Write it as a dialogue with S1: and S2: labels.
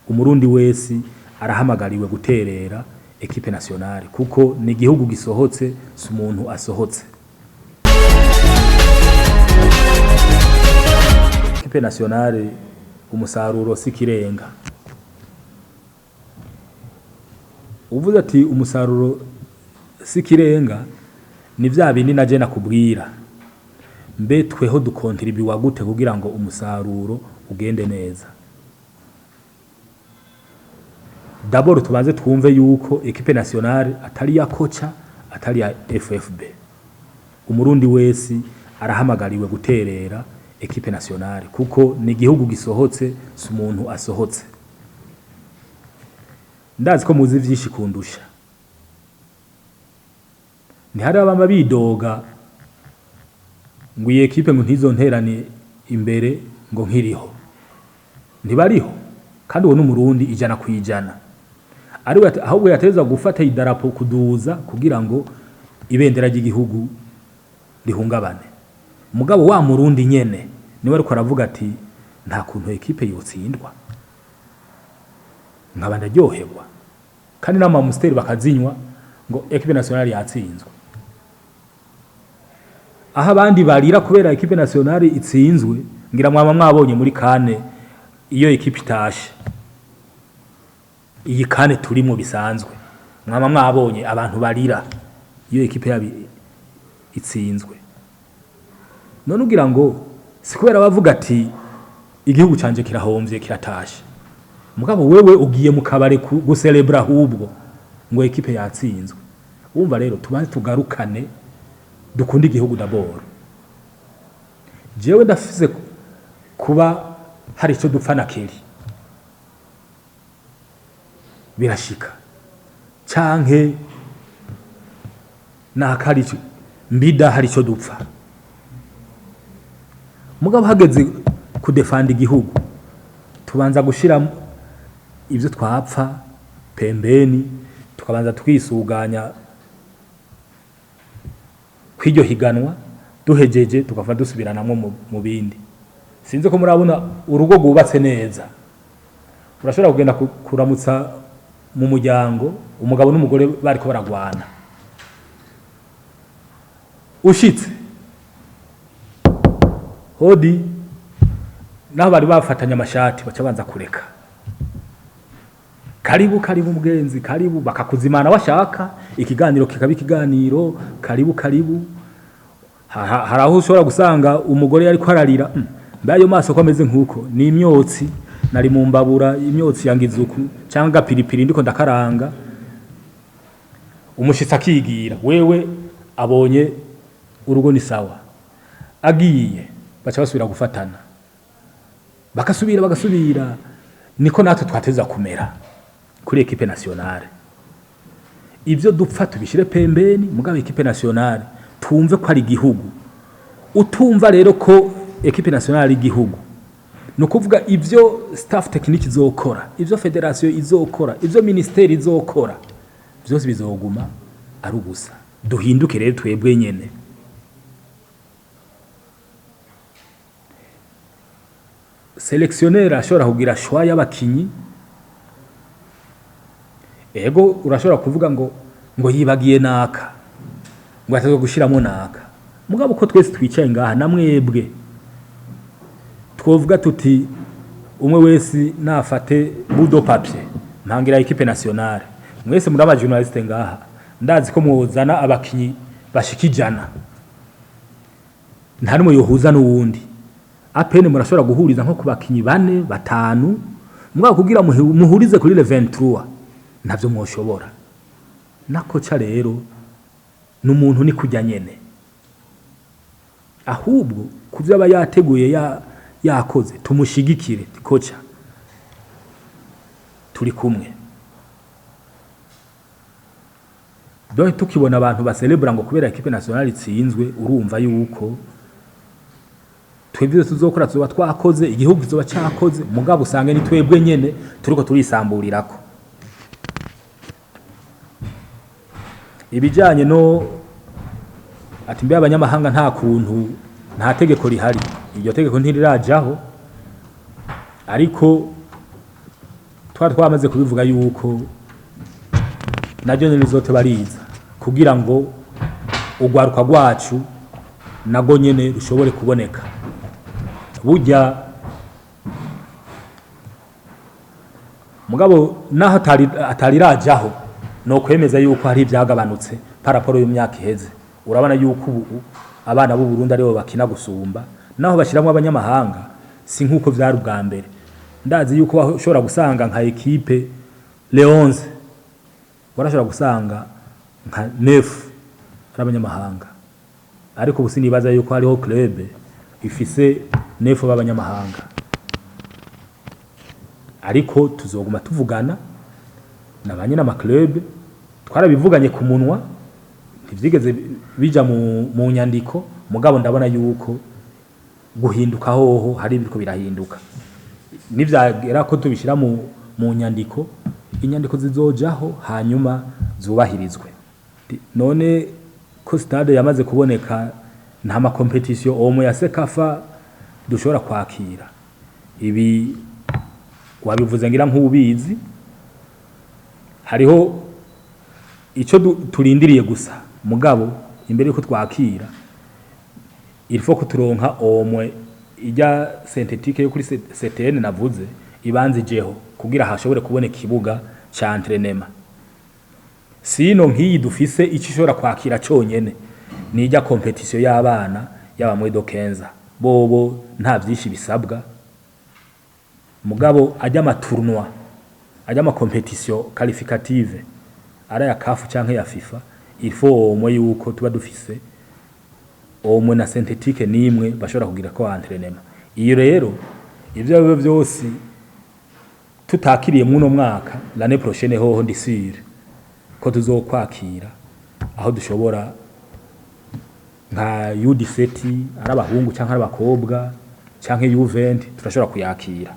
S1: Umurundi wese arahamagariwe guterera équipe nationale, kuko ni igihugu gisohotse, si umuntu asohotse. Équipe nationale, umusaruro si kirenga. Uvuze ati umusaruro si kirenga, ni vya bindi naje nakubwira. Mbe tweho dukontribuwa gute kugira ngo umusaruro ugende neza? D'abord tubanze twumve yuko équipe nationale atari ya coach, atari ya FFB. Umurundi wese arahamagariwe guterera équipe nationale, kuko ni igihugu gisohotse, si umuntu asohotse. Ndazi ko muzi vyinshi kundusha. Ntihari abama bidoga ngo iyi équipe ngo ntizonterane imbere ngo nkiriho. Ntibariho, kandi uwo n'Umurundi 100%. Ariwe ahubwo yateza gufata idarapo kuduza kugira ngo ibendera ry'igihugu rihungabane. Mugabo wa Murundi nyene niwe ariko aravuga ati nta kuntu équipe yotsindwa nkaba ndaryoherwa, kandi n'ama Amstel bakazinywa ngo équipe nationale yatsinzwe. Aho abandi barira kubera équipe nationale itsinzwe, ngira mwaba mwabonye muri CAN iyo équipe itashe. Iyi CAN turimo bisanzwe, mwaba mwabonye abantu barira iyo équipe yabi itsinzwe. None ugira ngo si kubera bavuga ati igihugu canje kirahomvye, kiratashe? Mugabo wewe ugiye mu kabare gucelebra ahubwo ngo équipe yatsinzwe. Wumva rero, tubanze tugarukane, dukunde igihugu d'abord. Jewe ndafise kuba hari ico dupfa na Keri, birashika, canke nakari mbida hari ico dupfa. Mugabo hageze kudefanda igihugu, tubanza gushira ivyo twapfa pembeni, tukabanza twisuganya kw'iryo higanwa. Duhejeje tukava dusubiranamwo mu bindi. Sinzi ko murabona urugo rwubatse neza. Urashobora kugenda kuramutsa mu muryango, umugabo n'umugore bariko baragwana. Ushitse, hodi, naho bari bafatanye amashati baca banza kureka. Karibu, karibu mugenzi, karibu. Bakakuzimana washaka ikiganiro kikaba ikiganiro. Karibu, karibu. Hari aho ushobora gusanga umugore ariko ararira: Mbe ayo maso ko ameze nk'uko ni imyotsi nari mu mbabura, imyotsi yangize uku, cyangwa agapiripiri ndiko ndakaranga?" Umushitsi akigira, wewe abonye urugo ni sawa. Agiye, baca basubira gufatana, bagasubira, bagasubira. Niko natwe twateza kumera kuri équipe nationale. Ivyo dupfa tubishire pembeni, mugabo équipe nationale twumve ko ari igihugu. Utumva rero ko équipe nationale ari igihugu, ni ukuvuga ivyo staff technique izokora, ivyo fédération izokora, ivyo ministère izokora, vyose bizoguma ari ubusa. Duhinduke rero twebwe nyene. Sélectionneur ashobora kugira choix y'abakinyi. Ego, urashobora kuvuga ngo yibagiye naka, ngo atazwe gushiramo naka. Mugabo uko twese twicaye ngaha na mwebwe, twovuga tuti umwe wese nafate bout de papier, mpangira équipe nationale. Mwese muri aba journaliste ngaha, ndazi ko mwozana abakinyi bashika 100, nta numwe yohuza n'uwundi. À peine murashobora guhuriza nko ku bakinyi bane, batanu. Mugabo kugira muhurize kuri le 23, ntavyo mwoshobora. Na coach rero n'umuntu ni kujya nyene, ahubwo kuvyo aba yateguye, yakoze, tumushigikire. Coach, turi kumwe. Donc tukibona abantu bacelebra ngo kubera équipe nationale itsinzwe, urumva yuko twebwe tuzokora, tuzoba twakoze, igihugu kizoba cakoze, mugabo usange ni twebwe nyene turiko turisamburirako. Ibijanye no ati mbe abanyamahanga, nta kuntu, nta tegeko rihari, iryo tegeko ntirirajaho, ariko Twari twamaze kubivuga yuko naryo nyene rizote bariza kugira ngo urwaruka rwacu nago nyene rushobore kuboneka. Burya mugabo naho atarirajaho, no kwemeza yuko hari ivyagabanutse par rapport y'imyaka iheze. Urabona yuko ubu abana b'u Burundi aribo bakina gusumba, naho bashiramwo abanyamahanga, si nkuko vyari ubwa mbere. Ndazi yuko ushobora gusanga nka équipe les 11, warashobora gusanga nka neuf ari abanyamahanga, ariko ubu sinibaza yuko hariho club ifise neuf b'abanyamahanga. Ariko tuzoguma tuvugana na ba nyine ama club. Twarabivuganye ku munwa, ntivyigeze bija mu nyandiko, mugabo ndabona yuko guhinduka hoho hari ibiriko birahinduka. Nivyagera ko tubishira mu nyandiko, inyandiko zizojaho hanyuma zubahirizwe. None ko stade yamaze kuboneka, nta ma compétition omo ya CECAFA dushobora kwakira? Ibi wabivuze ngira nk'ubizi. Hariho ico turindiriye gusa, mugabo imbere yuko twakira, il faut ko turonka omwe ijya synthétique yo kuri CTN navuze, ibanze ijeho kugira hashobore kuboneka ikibuga ca entraînement. Sino nk'iyi dufise, ico ishobora kwakira conyene ni ijya compétition y'abana y'aba moins de 15, bobo nta vyinshi bisabwa. Mugabo ajya ama tournoi, ajya ama compétition qualificative, ari aya CAF canke ya FIFA, il faut omwe yuko tuba dufise omwe na synthétique nimwe bashobora kugira ko entraînement. Iyo rero, ivyo aribyo vyose, tutakiriye muno mwaka, l'année prochaine hoho ndi sûr ko tuzokwakira, aho dushobora nka U17, ari abahungu canke ari abakobwa, canke U20, turashobora kuyakira.